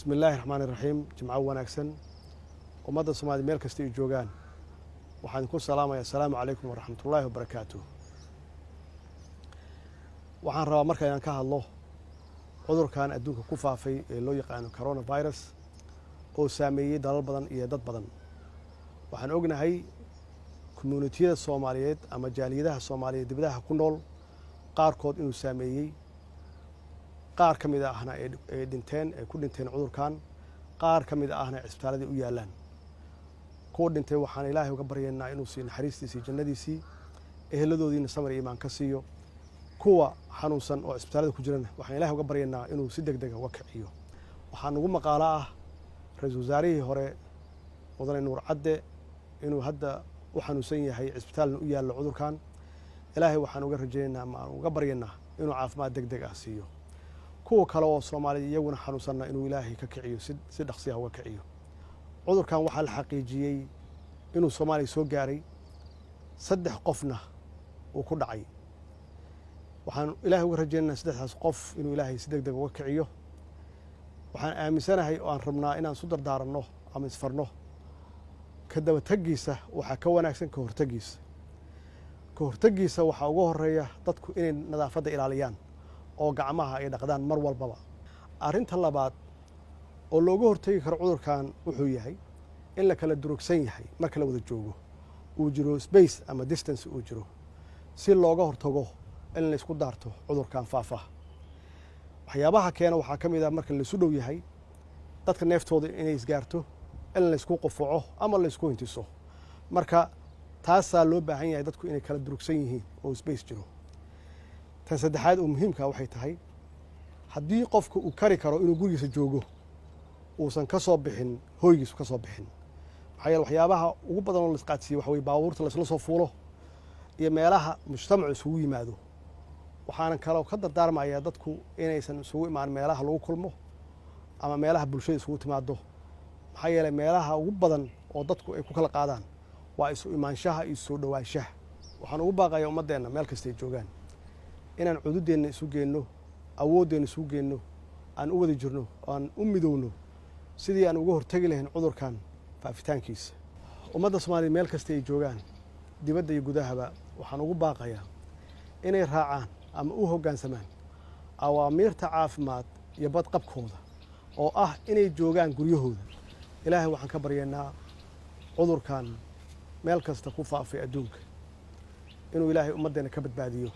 Bismi illaahi raxmaani raxiim. Jimco wanaagsan ummadda Soomaliya meel kasta ay joogaan. Waxaan ku salaamaya asalaamu calaykum waraxmatullaahi wabarakaatuh. Waxaan rabaa marka inaan ka hadlo cudurkan adduunka ku faafay ee loo yaqaano coronavirus oo saameeyey dalal badan iyo dad badan. Waxaan ognahay community-yada Soomaaliyeed ama jaaliyadaha Soomaaliyeed dibadaha ku nool qaarkood inuu saameeyey, qaar ka mid ahna ay dhinteen, ay ku dhinteen cudurkan, qaar ka mid ahna cisbitaaladii u yaallaan. Kuwa dhintay waxaan Ilaahay uga baryaynaa inuu siiyo naxariistiisii, jannadiisii, eheladoodiina samar iyo iimaan ka siiyo. Kuwa xanuunsan oo cisbitaalada ku jirana waxaan Ilahay uga baryaynaa inuu si deg dega uga kiciyo. Waxaa nagu maqaalo ah ra-iisul wasaarihii hore, mudane Nuur Cadde, inuu hadda u xanuunsan yahay, cisbitaalna u yaallo cudurkan. Ilaahay waxaan uga rajaynaynaa ama aan uga baryaynaa inuu caafimaad deg deg ah siiyo. Kuwa kale oo Soomaaliya iyaguna xanuunsanna inuu Ilaahay ka kiciyo, si dhaqsiya uga kiciyo cudurkan. Waxaa la xaqiijiyey inuu Soomaaliya soo gaaray, saddex qofna uu ku dhacay. Waxaan Ilaahay uga rajaynaynaa saddexdaas qof inuu Ilaahay si deg deg uga kiciyo. Waxaan aaminsanahay oo aan rabnaa inaan isu dardaaranno ama isfarno: ka dabategiisa waxaa ka wanaagsan ka hortegiisa. Ka hortegiisa waxaa uga horeeya dadku inay nadaafadda ilaaliyaan oo gacmaha ay dhaqdaan mar walbaba. Arrinta labaad oo looga hortegi karo cudurkan wuxuu yahay in la kala durugsan yahay marka la wada joogo, uu jiro space ama distance uu jiro, si looga hortago in laysku daarto cudurkan faafa. Waxyaabaha keena waxaa ka mid ah marka laisu dhow yahay dadka neeftooda inay isgaarto, in laysku qufuco ama laysku hintiso. Marka taasaa loo baahan yahay dadku inay kala durugsan yihiin oo space jiro. Tan saddexaad oo muhiimka waxay tahay, haddii qofka uu kari karo inuu gurigiisa joogo, uusan ka soo bixin hoygiisu ka soo bixin. Maxaa yeele, waxyaabaha ugu badan oo laisqaadsiiye waxa weye baabuurta laisla soo fuulo iyo meelaha mujtamacu isugu yimaado. Waxaanan kaloo ka dardaarmayaa dadku inaysan isugu imaan meelaha lagu kulmo ama meelaha bulshada isugu timaado. Maxaa yeeley, meelaha ugu badan oo dadku ay ku kala qaadaan waa isu imaanshaha iyo soo dhowaanshaha. Waxaan ugu baaqayaa ummaddeenna meel kastay joogaan inaan cududeenna isu geenno, awooddeenna isugu geenno, aan u wada jirno oo aan u midowno sidii aan uga hortegi lahayn cudurkan faafitaankiisa. Ummadda Soomaaliya meel kasta ay joogaan, dibadda iyo gudahaba, waxaan ugu baaqayaa inay raacaan ama u hoggaansamaan awaamiirta caafimaad iyo badqabkooda oo ah inay joogaan guryahooda. Ilaahay waxaan ka baryaynaa cudurkan meel kasta ku faafay adduunka inuu Ilaahay ummaddeena ka badbaadiyo.